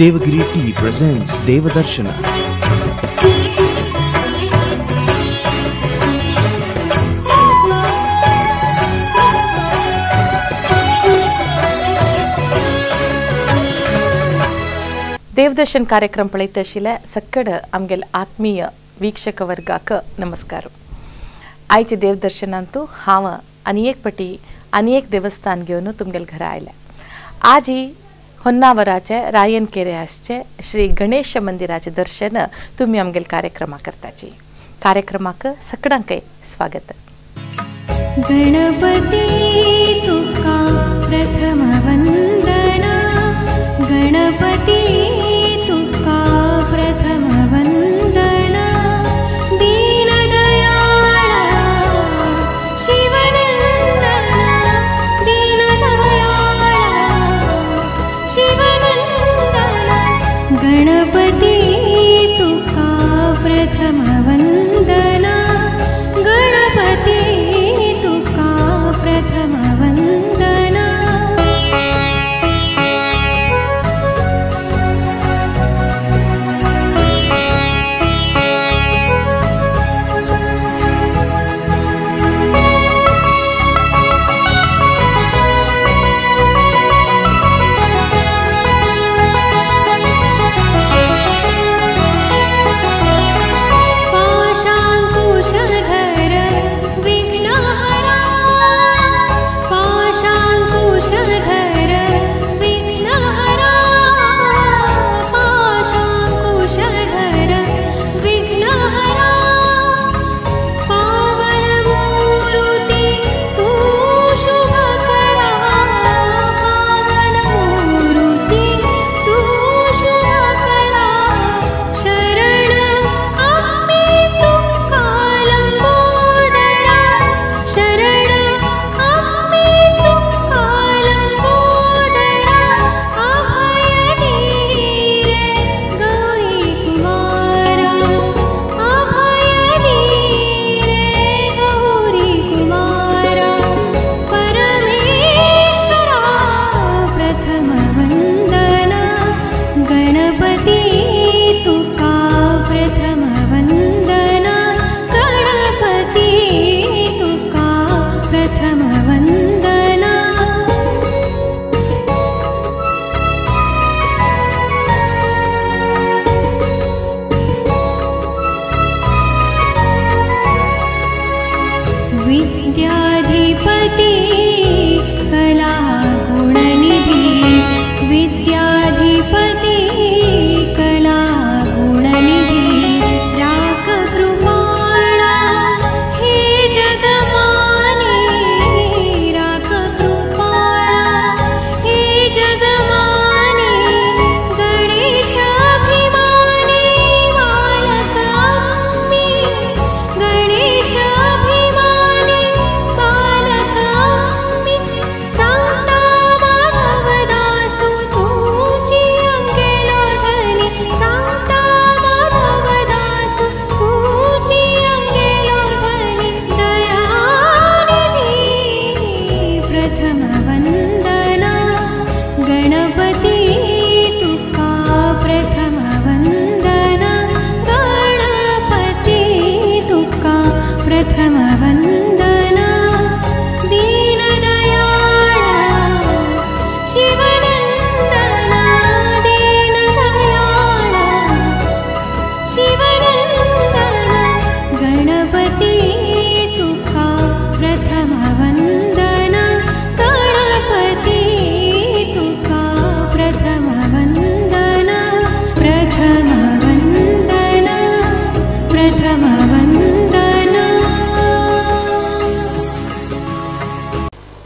Devagiri Tea presents Devadarshana. Devadarshan कार्यक्रम पळयतशिले सक्कड आमगेले आत्मीय वीक्षक वर्गाक नमस्कार। आयचे देवदर्शनांतु हांव आनी एक पटी आनी एक देवस्थान घेवन तुमगेले घरा आयल्या। आजी होन्नावराचे रायनकेरे आसचे श्री गणेश मंदिराचे दर्शन तुमी आमगेले कार्यक्रमा करताची। कार्यक्रमाक सगळ्यांकय स्वागत। गणपती तुका प्रथम वंदना, गणपती तुका प्रथम वंदना, दीनदयाळा शिवनंदना, दीनदयाळा शिवनंदना, गणपती तुका प्रथम वंदना, गणपती तुका प्रथम वंदना। पाशांकुशधर विघ्नहरा, पाशांकुशधर विघ्नहरा, पाशांकुशधर विघ्नहरा, पावनमूर्ति तू शुभकरा, पावनमूर्ति तू शुभकरा, शरण आम्ही तुका लंबोदरा, शरण आम्ही तुका लंबोदरा, अभय दे गौरी कुमारा, अभय दे गौरी कुमारा, परमेश्वरा प्रथम वंदना, गणपती तुका प्रथम वंदना, गणपती तुका प्रथम वंदना। विद्याधिपती कला गुणनिधि, विद्याधिपती कला गुणनिधि, राख कृपाळा हे जगमानी, राख कृपाळा हे जगमानी, गणेशाभिमानी बालक आम्ही, गणेशाभिमानी बालक आम्ही, सांगता माधवदासु तुझी अंगेलो धनी, सांगता माधवदासु तुझी अंगेलो धनी, दयानिधी प्रथम वंदना, गणपती तुका प्रथम वंदना, गणपती तुका प्रथम वंदना, दीनदयाळा शिवनंदना, दीनदयाळा शिवनंदना, गणपती तुका प्रथम वंदना, गणपती तुका प्रथम वंदना, प्रथम वंदना, प्रथम वंदना।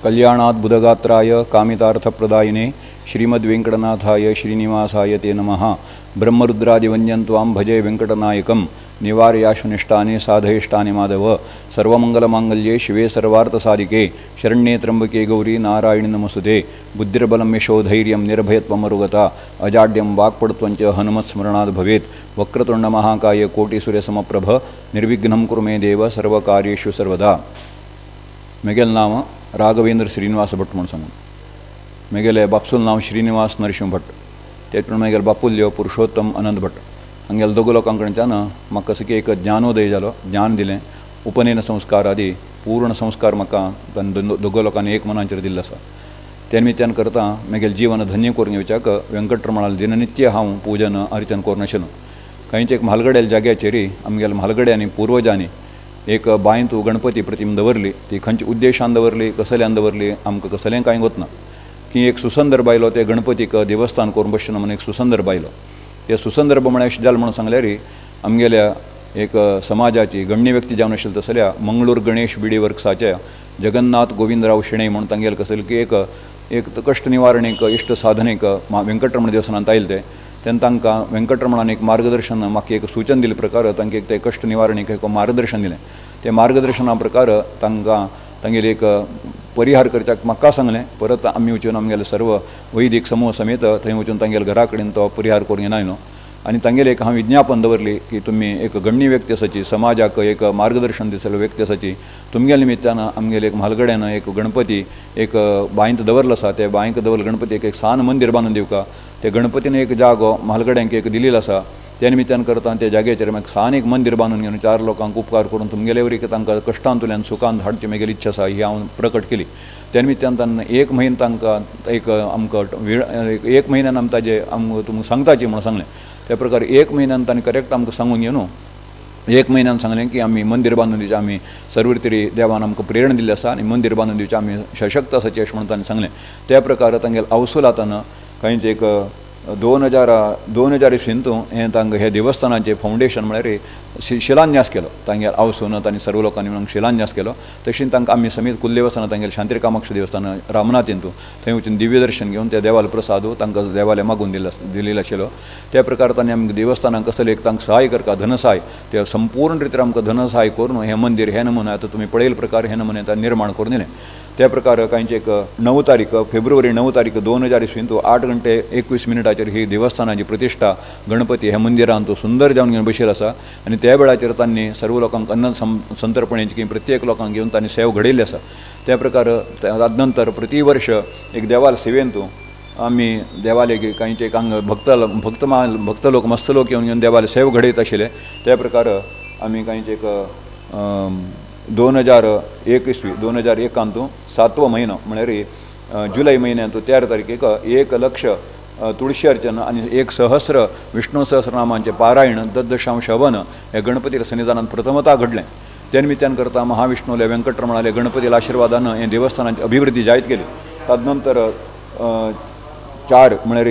कल्याणाद्भुतगात्राय कामितार्थप्रदायिने श्रीमद्वेंकटनाथाय श्रीनिवासाय ते नमः। ब्रह्मरुद्रादिवन्द्यं त्वां भजे वेंकटनायकं, निवार्याशुनिष्टानि साधयिष्टानि माधव। सर्वमंगलमांगल्ये शिवे सर्वार्थसाधिके, शरण्ये त्र्यंबके गौरी नारायणि नमोस्तुते। बुद्धिर्बलं यशोधैर्यं निर्भयत्वमरुगता, अजाड्यं वाक्पटुत्वं च हनुमत्स्मरणाद् भवेत्। वक्रतुण्डमहाकाय कोटिसूर्यसमप्रभ, निर्विघ्नं कुरु मे देव सर्वकार्येषु सर्वदा। मेगेल नाम राघवेंद्र श्रीनिवास भट्ट म्हूण सांगून, मेगेले बापसूल नांव श्रीनिवास नरशिंह भट्ट। ते त्याच प्रमाणे म्हगेलो बापुल्यो पुरुषोत्तम अनंत भट हांगेल्या दोग लोकां कडच्यान म्हाका कसं की एक ज्ञानोदय जालो, ज्ञान दिलें, उपनयन संस्कार आदी पूर्ण संस्कार म्हाका दोग लोकांनी एक मनाचेर दिल्लो आसा. त्या निमित्यान करता म्हगेलें जीवन धन्य करून घेवच्याक वेंकटरमणाले दिननित्य हांव पूजन अर्चन करून आशिल्लो. खंयचे एक म्हालगड्याल्या जाग्याचेर आमगेल्या म्हालगड्यांनी पुर्वजांनी एक बांयंत गणपती प्रतिम दवरली. ती खंयच्या उद्देशान दवरली, कसल्यान दवरली आमकां कसलें कांय गोतना की एक सुसंदर्भ आयलो ते गणपतीक देवस्थान करून बसचें ना म्हणून एक सुसंदर्भ आयलो. ते सुसंदर्भ म्हळ्यार अशें जालें म्हणून सांगल्यार आमगेल्या एक समाजाची गण्य व्यक्ती जावन आशिल्ली तसल्या मंगळूर गणेश बिडी वर्क्साचे जगन्नाथ गोविंदराव शेणै म्हणून तांगेले कसले की एक एक कश्ट निवारणेक इश्ट साधनेक वेंकटरमण देवस्थानांत आयले ते तेन्ना तांकां वेंकटरमणान एक मार्गदर्शन म्हाका एक सूचन दिल्ले प्रकार तांकां एक ते कश्ट निवारणेक एक मार्गदर्शन दिलें. ते मार्गदर्शना प्रकार तांकां तांगेले एक परिहार करच्याक म्हाका सांगलें. परत आमी वचून आमगेले सर्व वैदीक समूह समेत थंय वचून तांगेल्या घरा कडेन तो परिहार करून घेवन आयलो आनी तांगेले एक हांव विज्ञापन दवरली की तुमी एक गण्य व्यक्ती आसाची, समाजाक एक मार्गदर्शन दिसले व्यक्ती आसाची, तुमगेल्या निमित्तान आमगेले एक म्हालगड्यान एक गणपती एक बांयंत दवरलो आसा, त्या बांयक दवरलो गणपती एक सान मंदीर बांदून दिवका, त्या गणपतीन एक जागो म्हालगड्यांक एक दिलेलो आसा, त्या निमित्तान करता त्या जाग्याचेर म्हाका सान एक मंदीर बांदून घेवन चार लोकांक उपकार करून तुमगेले वरी तांकां कश्टांतल्यान सुखांत हाडची म्हगेली इच्छा आसा ही हांव प्रकट केली. त्या निमित्तान तांकां एक म्हयनो तांकां एक आमकां वेळ एक म्हयन्यान आम ताजे आमकां तुमकां सांगताची म्हणून सांगलें. त्या प्रकार एक म्हयन्यान तांणी करेक्ट आमकां सांगून घेवन एक म्हयन्यान सांगलें की आमी मंदीर बांदून दिवचें, आमी सर्व तरी देवान आमकां प्रेरणा दिल्ली आसा आनी मंदीर बांदून दिवचें आमी सशक्त आसाची अशें म्हणून तांणी सांगलें. त्या प्रकार तांगेले आवसुलातान खंयच एक 2000 इसवींत हें तांकां हे देवस्थानाचें फावंडेशन म्हळ्यार शिलान्यास केलो. तांगेर आवसून तांणी सर्व लोकांनी म्हणून शिलान्यास केलो. तशें तांकां आमी समेत कुलदेवस्थान तांगेले शांतीर कामाक्ष देवस्थान रामनाथींतू थंय वचून दिव्य दर्शन घेवन त्या देवालो प्रसाद तांकां देवाले मागून दिलेलो आशिल्लो. त्या प्रकार तांणी आमकां देवस्थानाक कसलें एक तांकां सहाय करता धनसहाय ते संपूर्ण रितीर आमकां धनसहाय करून हें मंदीर हें नमुने आतां तुमी पळयल प्रकार हें नमुने तांणी निर्माण करून दिलें. त्या प्रकार कांयचे एक 9 तारीख फेब्रुवारी 9 तारीख 2000 इसवींत 8 घंटे 21 मिनटाचेर ही देवस्थानाची प्रतिश्ठा गणपती ह्या मंदिरांत सुंदर जावन घेवन बशिल्लो आसा आनी त्या वेळाचेर तांणी सर्व लोकांक अन्न संतर्पणेची की प्रत्येक लोकांक घेवन तांणी सेव घडयल्ली आसा. त्या प्रकार नंतर प्रति वर्ष एक देवाल सेवेंतू आमी देवाले कांयचे एक हांगा भक्त भक्त भक्त लोक मस्त लोक येवन घेवन देवाले सेव घडयत आशिल्ले. त्या प्रकार आमी कांयचे एक 2001 इसवी 2001 सातवो म्हयनो म्हळ्यार जुलय म्हयन्यांत 13 तारखेक 1 लक्ष तुळशी अर्चन आनी 1 सहस्र विष्णू सहस्रनामांचें पारायण दशांश हवन हे गणपती सन्निधानान प्रथमता घडलें. त्या निमित्तान करता महाविष्णूले वेंकटरमणाले गणपतील्या आशिर्वादान हे देवस्थानाची अभिवृद्धी जायत गेली. तदनंतर 4 म्हळ्यार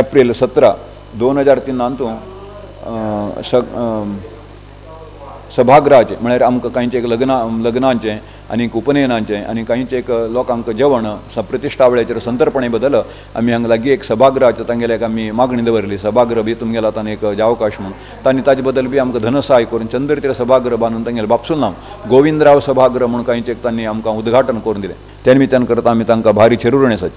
एप्रील 17 2003 सभागृहाचें म्हळ्यार आमकां कांयचे एक लग्नांचें आनी उपनयनाचें आनी कांयचे एक लोकांक जेवण प्रतिश्ठा वेळाचेर संतर्पणे बदल आमी हांगा लागीं एक सभागृहाचें तांगेले एक आमी मागणी दवरली. सभागृह बी तुमगेलो आतां एक अवकाश म्हणून तांणी ताजे बदल बी आमकां धनसहाय करून चंद्रतीर सभागृह बांदून तांगेले बापसूल नांव गोविंदराव सभागृह म्हणून कांयचे एक तांणी आमकां उद्घाटन करून दिलें. त्या निमित्तान करता आमी तांकां भारी चिरऋणी आसात.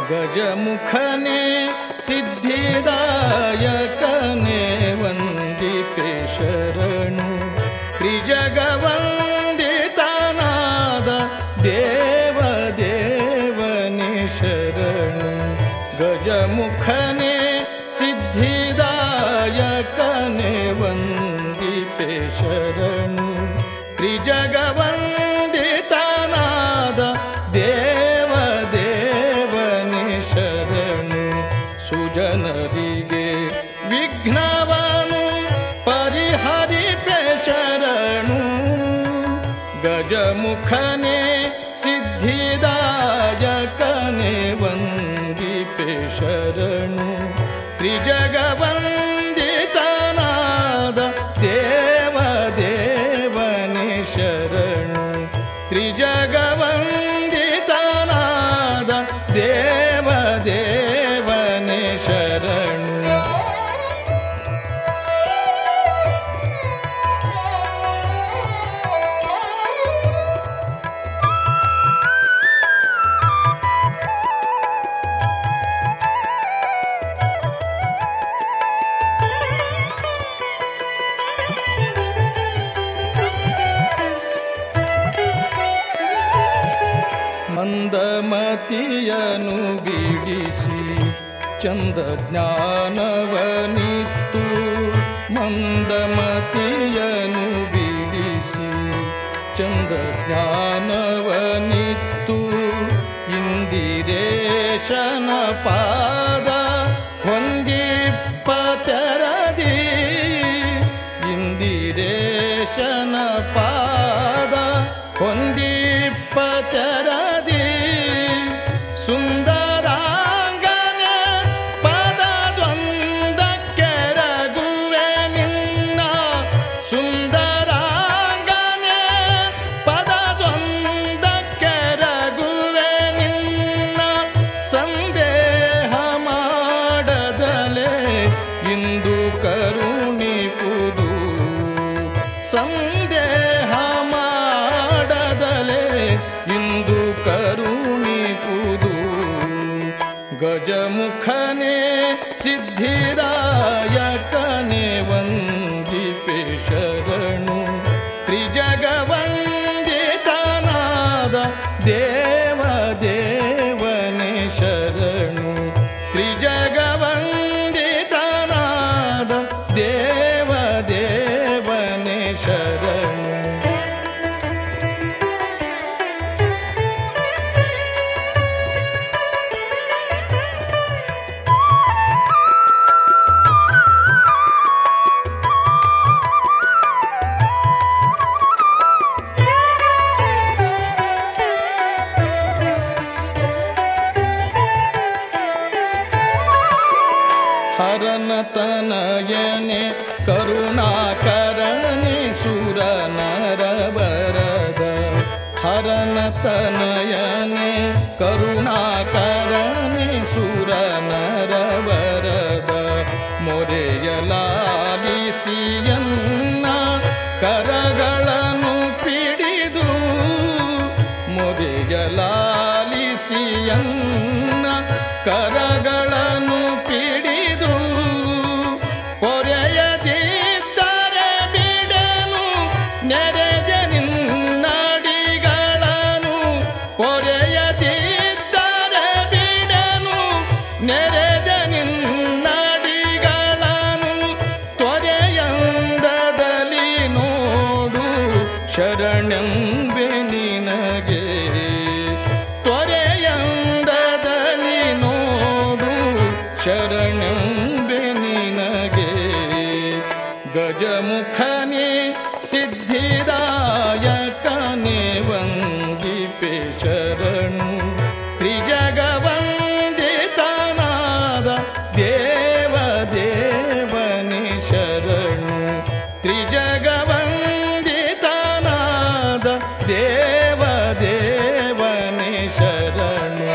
गजमुखने सिद्धिदायकने वंदिते शरणु त्रिजगवंदितनाद देव देवने शरणु. गजमुखने सिद्धिदायकने वंदिते शरणु त्रिजगवंदितनाद देव देवने शरणु. सुजनರಿಗೆ ವಿಘ್ನವನು ಪರಿಹರಿಪೆ ಶರಣು. ಗಜಮುಖನೆ ಸಿದ್ಧಿದಾಯಕನೆ ವಂದಿಪೆ ಶರಣು ತ್ರಿಜಗವಂದಿತನಾದ ದೇವ ದೇವನೆ ಶರಣು. ತ್ರಿಜಗವಂದಿತನಾದ ದೇವ ದೇವನೆ ಶರಣು. ಮಂದಮತಿಯನು ಬಿಡಿಸಿ ಚಂದ ಜ್ಞಾನವನಿತ್ತು ಮಂದಮತಿಯನು ಬಿಡಿಸಿ ಚಂದ ಜ್ಞಾನವನಿತ್ತು ಇಂದಿರೇಶನ ಪಾದ ಹೊಂದಿಪ್ಪತರದಿ ಇಂದಿರೇಶನ ಪಾದ ಹೊಂದಿಪ್ಪತರದಿ ಸುಂದರಾಂಗನ ಪದದೊಂದಕ್ಕೆರಗುವೆ ನಿನ್ನ ಸುಂದರಾಂಗನ ಪದದೊಂದಕ್ಕೆರಗುವೆ ನಿನ್ನ ಸಂದೇಹ ಮಾಡದಲೆ ಇಂದು ಕರುಣಿಪುದು ಸಂದೇಹ ಮಾಡದಲೆ ಇಂದು ಕರುಣಿಪುದು ಗಜಮುಖನೇ ಸಿದ್ಧಿದಾಯಕನೇ ವಂದಿಪೆ ಶರಣು ತ್ರಿಜಗವಂದಿತನಾದ ದೇವ ದೇವನೇ ಶರಣು ತ್ರಿಜಗವಂದಿತನಾದ ದೇವ ದೇವನೇ ಶರಣು. ಹರನ ತನಯನೆ ಕರುಣಾಕರನೆ ಸುರ ನರವರದ ಹರನ ತನಯನೆ ಕರುಣಾಕರನೆ ಸುರ ನರವರದ ಮೊರೆಯಲಾಲಿಸಿಯನ್ನ ಕರಗಳನ್ನು ಪಿಡಿದು ಮೊರೆಯಲಾಲಿಸಿಯನ್ನ ಕರಗಳನ್ನು ಪಿಡಿದು ಪೊರೆಯದಿದ್ದರೆ ಬಿಡೆನು ನೆರೆದ ನಿನ್ನಡಿಗಳನ್ನು ಪೊರೆಯದಿದ್ದರೆ ಬಿಡೆನು ನೆರೆದ ನಿನ್ನಡಿಗಳನ್ನು ತೊರೆಯಂದದಲ್ಲಿ ನೋಡು ಶರಣೆಂಬೆ ನಿನಗೆ ತೊರೆಯಂದದಲ್ಲಿ ನೋಡು ಶರಣೆಂಬೆ ನಿನಗೆ ಗಜಮುಖನೇ ಸಿದ್ಧಿದಾಯಕನೇ ವಂದಿಪೆ ಶರಣು ತ್ರಿಜಗವಂದಿತನಾದ ದೇವ ದೇವನೇ ಶರಣು ತ್ರಿಜಗವಂದಿತನಾದ ದೇವ ದೇವನೇ ಶರಣು.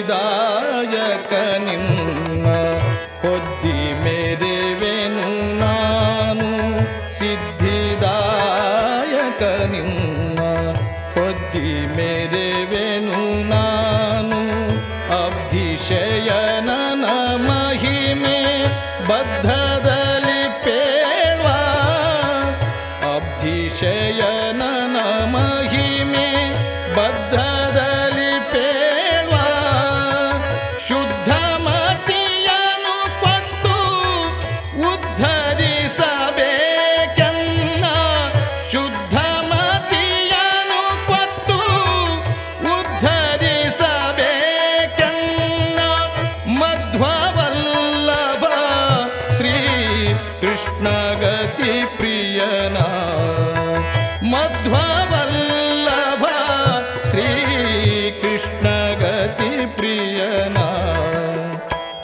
ಸಿದ್ಧಿದಾಯಕ ನಿನ್ನ ಹೊದ್ದಿ ಮೇರೆವೆನು ನಾನು ಸಿದ್ಧಿದಾಯಕ ನಿನ್ನ ಹೊದ್ದಿ ಮೇರೆವೆನು ನಾನು ಅಬ್ಧಿಶಯನನ ಮಹಿಮೆ ಬದ್ಧದಲ್ಲಿ ಪೇಳ್ವ ಅಬ್ಧಿಶಯನನ ಮಹಿಮೆ ಬದ್ಧದಲ್ಲಿ ಪೇಳ್ವ ಶುದ್ಧ ಮತಿಯನು ಕೊಟ್ಟು ಉದ್ಧರಿಸಬೇಕೆನ್ನ ಶುದ್ಧ ಮತಿಯನು ಕೊಟ್ಟು ಉದ್ಧರಿಸಬೇಕೆನ್ನ ಮಧ್ವವಲ್ಲಭ ಶ್ರೀ ಕೃಷ್ಣಗತಿ ಪ್ರಿಯನ ಮಧ್ವವಲ್ಲಭ ಶ್ರೀ ಕೃಷ್ಣಗತಿ ಪ್ರಿಯನ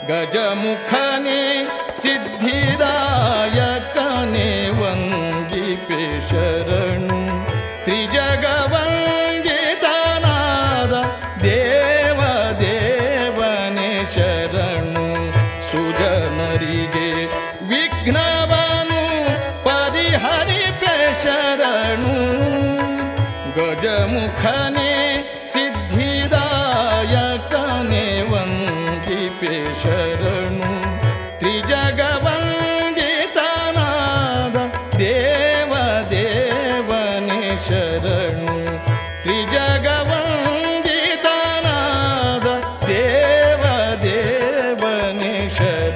ಗಜಮುಖನೇ ಸಿದ್ಧಿದಾಯಕನೇ ವಂದಿಪೆ ಶರಣು ತ್ರಿಜಗವಂದಿತನಾದ ದೇವ ದೇವನೇ ಶರಣು ಸುಜನರಿಗೆ ವಿಘ್ನವನು ಪರಿಹರಿಪೆ ಶರಣು. ಗಜಮುಖನೇ ಸಿದ್ಧಿದಾಯಕನೇ ವಂದಿಪೆ ಶರಣು. ತ್ರಿಜಗವಂದಿತನಾದ ದೇವ ದೇವನೇ ಶರಣು. ತ್ರಿಜಗವಂದಿತನಾದ ದೇವ ದೇವನೇ ಶರಣು.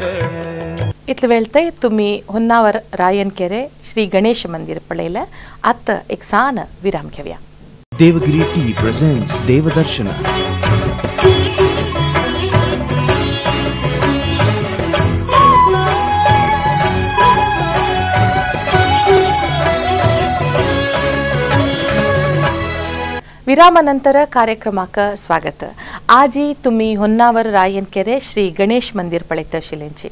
इतले वेळते तुम्ही होन्नावर रायनकेरे श्री गणेश मंदिर पळयले. आतां एक सान विराम घेवया. Devagiri tea presents Devadarshana. विरामानंतर कार्यक्रमाक स्वागत. आजी तुम्ही होन्नावर रायनकेरे श्री गणेश मंदिर पळयत आशिल्ल्यांची.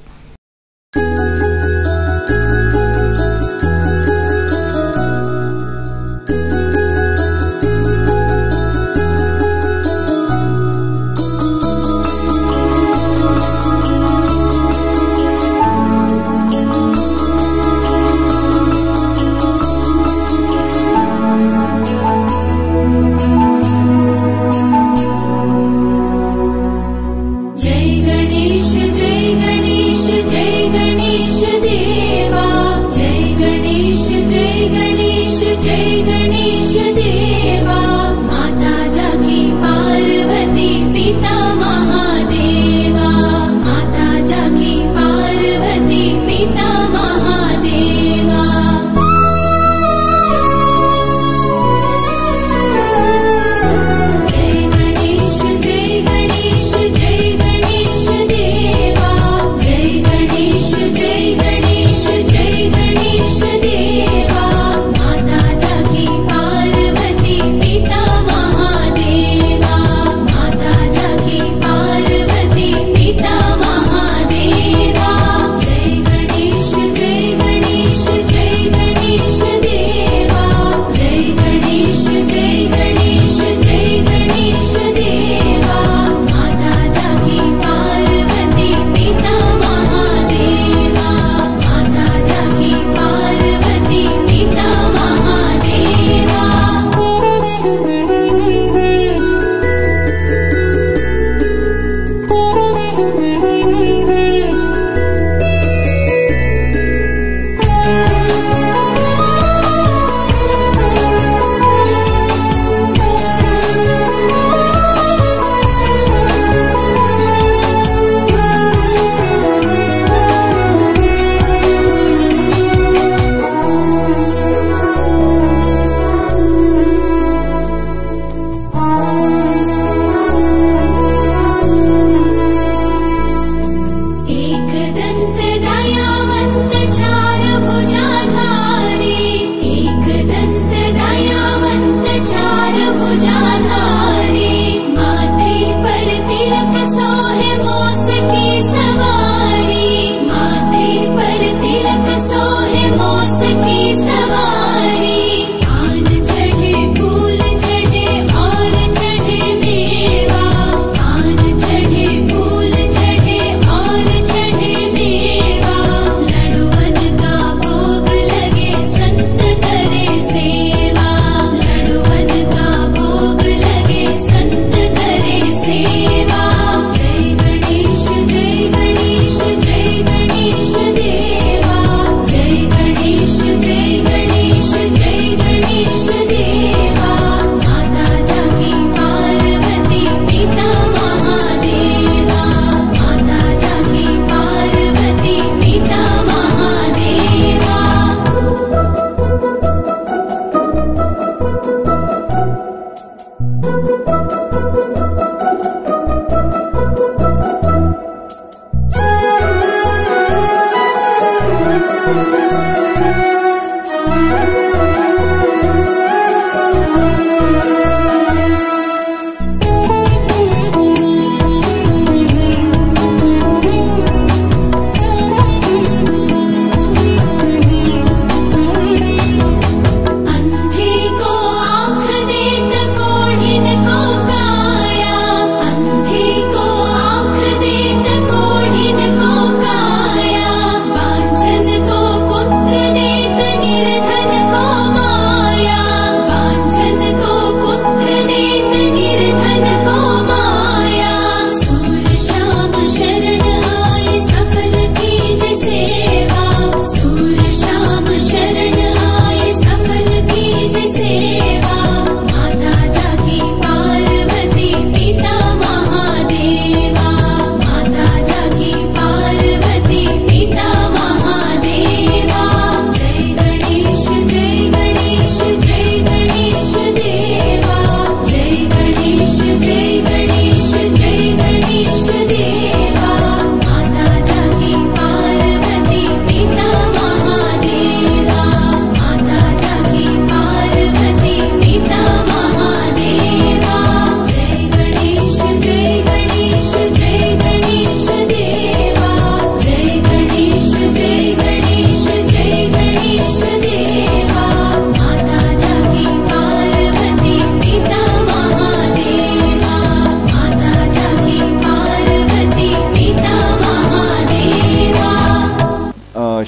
जय गणेश देवा, माता जाकी पार्वती।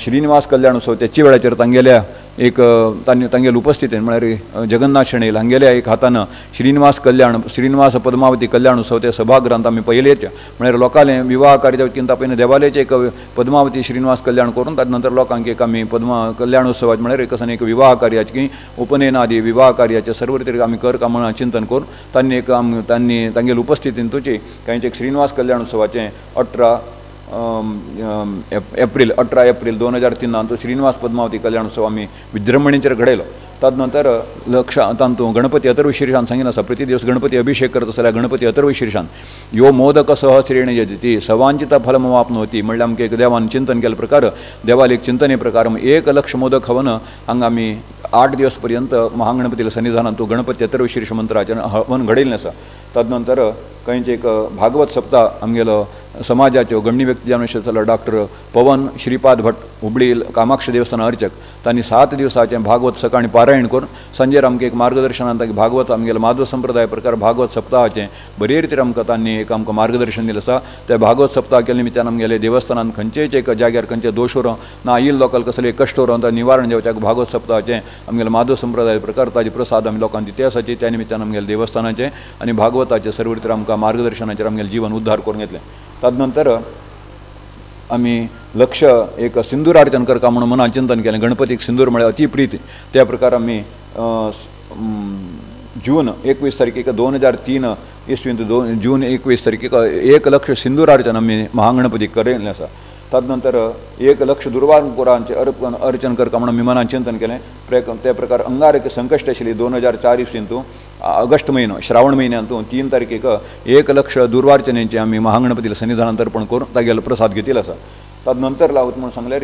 श्रीनिवास कल्याण उत्सव त्याची वेळाचेर तांगेल्या एक तांणी तांगेले उपस्थितीन म्हळ्यार जगन्नाथ शणैल हांगेल्या एक हातान श्रीनिवास कल्याण श्रीनिवास पद्मावती कल्याण उत्सव ते सभागृहांत आमी पयलेच म्हळ्यार लोकांले विवाह कार्याच्या वतीन तापयन देवालयाचे एक पद्मावती श्रीनिवास कल्याण करून ताजे नंतर लोकांक एक आमी पद्मा कल्याण उत्सवाचे म्हळ्यार एक एक विवाह कार्याचे की उपनयन आदी विवाह कार्याचे सर्व रितीन आमी कर का म्हणून चिंतन करून तांणी एक तांणी तांगेले उपस्थितीन तुची कांयचे एक श्रीनिवास कल्याण उत्सवाचें 18 एप्रिल 18 एप्रिल 2003 तो श्रीनिवास पद्मावती कल्याण उत्सव आमी विजृंभणीचेर घडयलो. तदनंतर लक्ष तांतू गणपती अथर्व शीर्षान सांगिन आसा प्रति दिवस गणपती अभिषेक करत जाल्यार गणपती अथर्व शीर्षान यो मोदक सहस्रेण यजती सवांचित फलमवाप्नोती म्हणल्यार आमकां एक देवान चिंतन केल्ले प्रकार देवाले एक चिंतने प्रकार 1 लक्ष मोदक हवन हांगा आमी 8 दिवस पर्यंत महागणपतील्या सन्निधानान तो गणपती अथर्व शीर्ष मंत्राचें हवन घडयल्लें आसा. तदनंतर खंयचे एक भागवत सप्ताह आमगेलो समाजाच्यो गण्य व्यक्ती जावन आशिल्लो डॉक्टर पवन श्रीपाद भट हुबळी कामाक्ष देवस्थान अर्चक तांणी 7 दिवसाचें भागवत सकाळी पारायण करून सांजेर आमकां एक मार्गदर्शनान तांकां भागवत आमगेलो माधव संप्रदाय प्रकार भागवत सप्ताहाचें बरे रितीन आमकां तांणी एक आमकां मार्गदर्शन दिलें आसा. त्या भागवत सप्ताह केल्ले निमित्तान आमगेले देवस्थानान खंयचेच एक जाग्यार खंयचे दोश उरो ना आयिल्लो लोकांक कसले कश्ट उरो तां निवारण जावच्याक भागवत सप्ताहाचें आमगेले माधव संप्रदाय प्रकार ताजे प्रसाद आमी लोकांक दिते आसाची. त्या निमित्तान आमगेले देवस्थानाचें आनी भागवताचें सर्व रितीन आमकां मार्गदर्शनाचेर आमगेलें जीवन उद्धार करून घेतलें. तदनंतर आमी लक्ष एक सिंदूरार्चन करता म्हणून मनान चिंतन केलें. गणपतीक सिंदूर म्हळ्यार अति प्रीती त्या प्रकार आमी जून 21 तारखेक 2003 इसवींत जून 21 तारखेक 1 लक्ष सिंदूरार्चन आमी महागणपतीक केल्लें आसा. तदनंतर 1 लक्ष दुर्वांकुरांचें अर्चन करता म्हणून आमी मनान चिंतन केलें. त्या प्रकार अंगारक संकश्ट आशिल्ली 2004 इसवींत ऑगस्ट म्हयनो श्रावण म्हयन्यांत 3 तारखेक 1 लक्ष दुर्वार्चनेचें आमी महागणपतील्या सन्निधानान तर्पण करून तागेलो प्रसाद घेतिल्लो आसा. तदनंतर लावत म्हणून सांगल्यार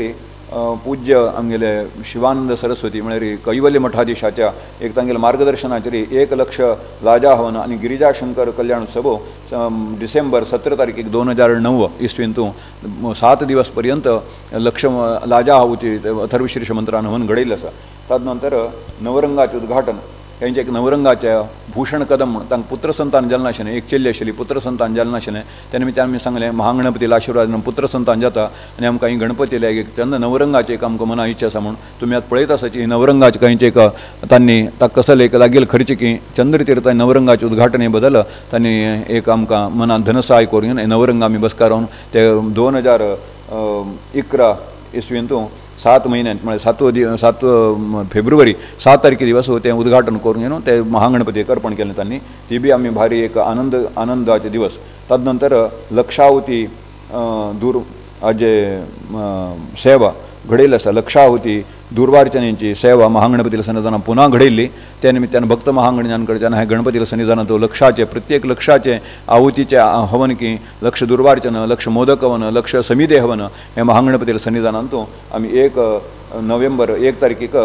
पूज्य आमगेले शिवानंद सरस्वती म्हळ्यार कैवल्य मठाधीशाच्या एक तांगेल्या मार्गदर्शनाचेर 1 लक्ष लाजा हवन आनी गिरिजाशंकर कल्याण उत्सव डिसेंबर 17 तारखेक 2009 इसवींत 7 दिवस पर्यंत लक्ष लाजा आहुती अथर्वशीर्ष मंत्रान हवन घडयल्लें आसा. तदनंतर नवरंगाचें उद्घाटन हेंचे एक नवरंगाच्या भूषण कदम म्हणून तांकां पुत्र संतान जालें नाशिल्लें, एक चेल्ली आशिल्ली पुत्र संतान जालें नाशिल्लें त्या निमित्तान आमी सांगलें महागणपतीला आशिर्वाद पुत्र संतान जाता आनी आमकां ही गणपतीला एक चंद नवरंगाचें एक आमकां मना इच्छा आसा म्हणून तुमी आतां पळयत आसाची नवरंगाचें खंयचें एक तांणी ताका कसले एक लागील खर्च की चंद्रतीर्थ नवरंगाचे उद्घाटने बदल तांणी एक आमकां मनान धनसहाय करून नवरंग आमी बसकारावन ते 2011 इसवींतू 7 म्हयन्यांत म्हळ्यार 7 फेब्रुवारी 7 तारखे दिवस तें उद्घाटन करून न्हू ते महागणपतीक अर्पण केलें तांणी. ती बी आमी भारी एक आनंदाचे दिवस. तदनंतर लक्षावती दूर जे सेवा घडयल्ली आसा लक्षावती दुर्वार्चनेची सेवा महागणपतीला सन्निधानान पुन्हा घडयल्ली. त्या निमित्तान भक्त महागणजांकडच्यान हे गणपतीला सन्निधानात लक्षाचे प्रत्येक लक्षाचे आहुतीचे हवन की लक्ष दुर्वार्चन लक्ष मोदक हवन लक्ष समिदे हवन हे महागणपतीला सन्निधानांत आमी 1 नोव्हेंबर 1 तारखेक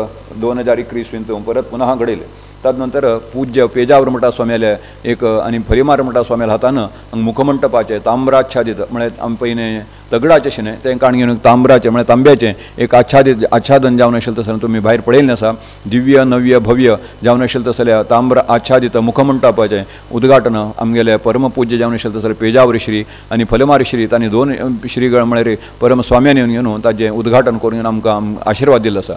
2021 इसवींत परत पुन्हा घडयले. तदनंतर पूज्य पेजावर मठा स्वाम्याले एक आनी फरिमार मठा स्वाम्याल्या हातान मुखमंटपाचें ताम्राच्छादीत म्हळ्यार आमी पयलीं दगडाचें आशिल्लें तें काण घेवन ताम्राचें म्हळ्यार तांब्याचें एक आच्छादीत आच्छादन जावन आशिल्लें तसलें तुमी भायर पळयल्लें आसा. दिव्य नव्य भव्य जावन आशिल्लें तसल्या ताम्र आच्छादीत मुखमंटपाचें उद्घाटन आमगेले परमपूज्य जावन आशिल्लें तसलें पेजावर श्री आनी फलमार श्री तांणी 2 श्रीगण म्हळ्यार परम स्वाम्यांनी येवन न्हू ताजें उद्घाटन करून आमकां आशिर्वाद दिल्लो आसा.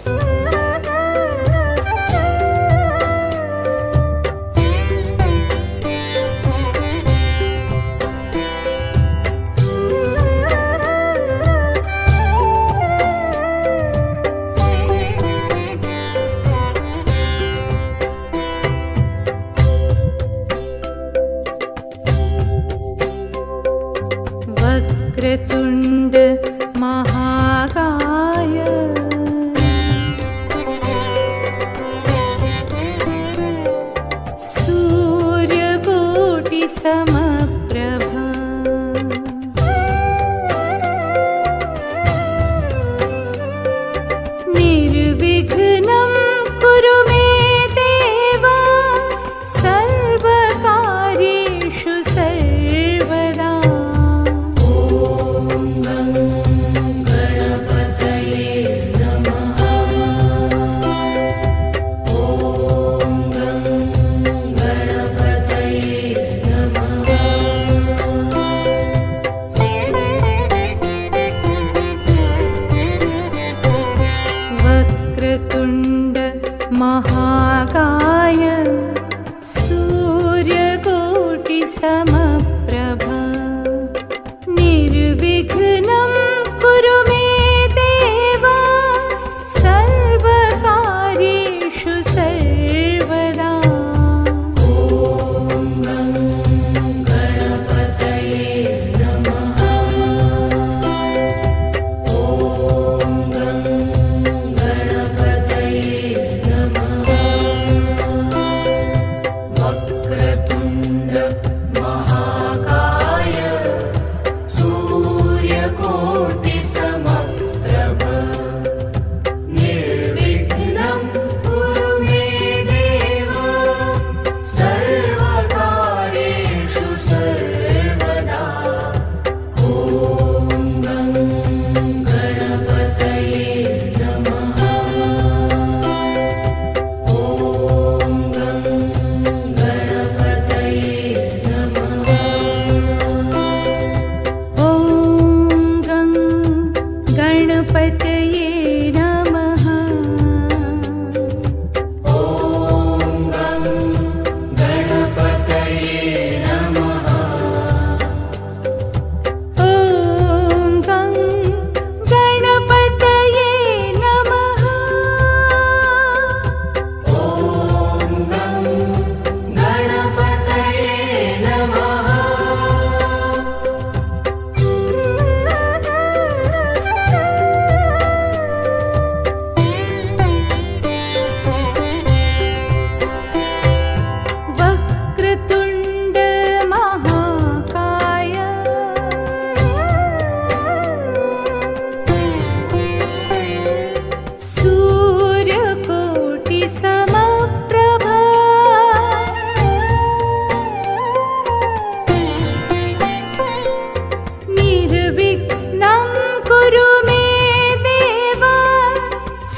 वक्रतुंड महाकाय सूर्यकोटि समप्रभा निर्विघ्नं कुरु मे देव सर्वकार्येषु सर्वदा. ॐ गं गणपतये नमः. गणपतये नमः। ॐ गं गणपतये नमः। ॐ गं गणपतये नमः। ॐ गं गणपतये नमः। वक्रतुण्ड महाकाय सूर्यकोटि समप्रभ निर्विघ्नं कुरु मे देव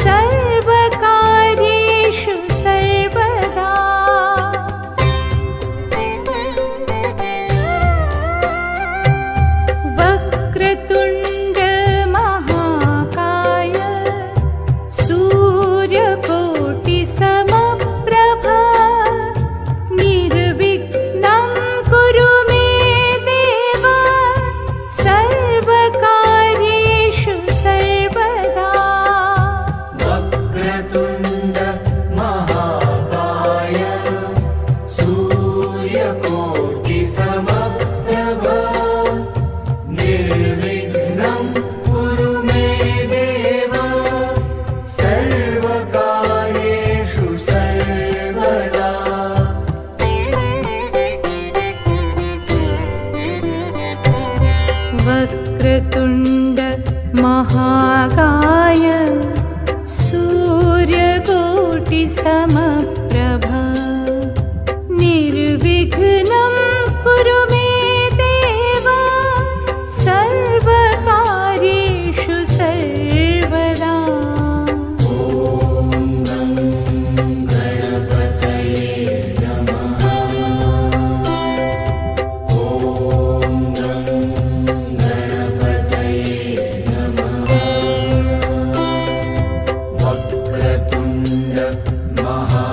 सर्वकार्येषु सर्वदा। वक्रतुण्ड महाकाय सूर्यकोटि समप्रभ निर्विघ्नं कुरु मे देव सर्वकार्येषु सर्वदा। वक्रतुण्ड महाकाय सूर्यकोटि समप्रभ निर्विघ्नं कुरु मे देव सर्वकार्येषु सर्वदा। वक्रतुण्ड महाकाय सूर्यकोटि समप्रभ निर्विघ्नं कुरु मे देव सर्वकार्येषु सर्वदा। ॐ गं गणपतये नमः। ॐ गं गणपतये नमः। वक्रतुण्ड महा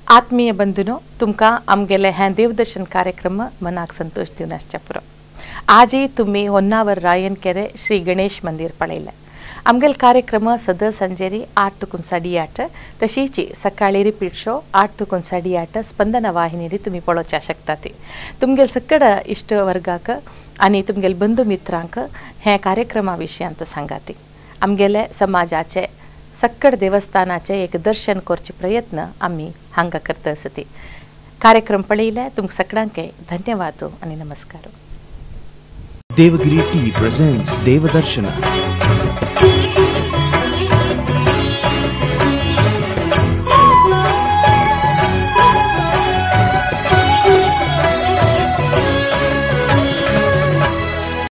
आत्मीय बंधुनो, तुमकां आमगेले हें देवदर्शन कार्यक्रम मनाक संतोष दिवन आसच्या पुरो। आजय तुमी होन्नावर रायन केरे श्री गणेश मंदिर पळयलें। आमगेले कार्यक्रम सदां सांजेरी 8 तुकून 8:30 तशीच सकाळी रिपीट शो 8 तुकून 8:30 स्पंदना वाहिनीरी तुमी पळोवच्या शकता। ती तुमगेले सकड इश्ट वर्गाक आनी तुमगेले बंधू मित्रांक हे कार्यक्रमा विशयांत सांगाती। आमगेले समाजाचे सक्कड देवस्थानाचे एक दर्शन करचे प्रयत्न आमी हांगा करता आसती। कार्यक्रम पळयले तुमकां सगळ्यांक धन्यवाद आनी नमस्कार। Devagiri Tea presents Devadarshana.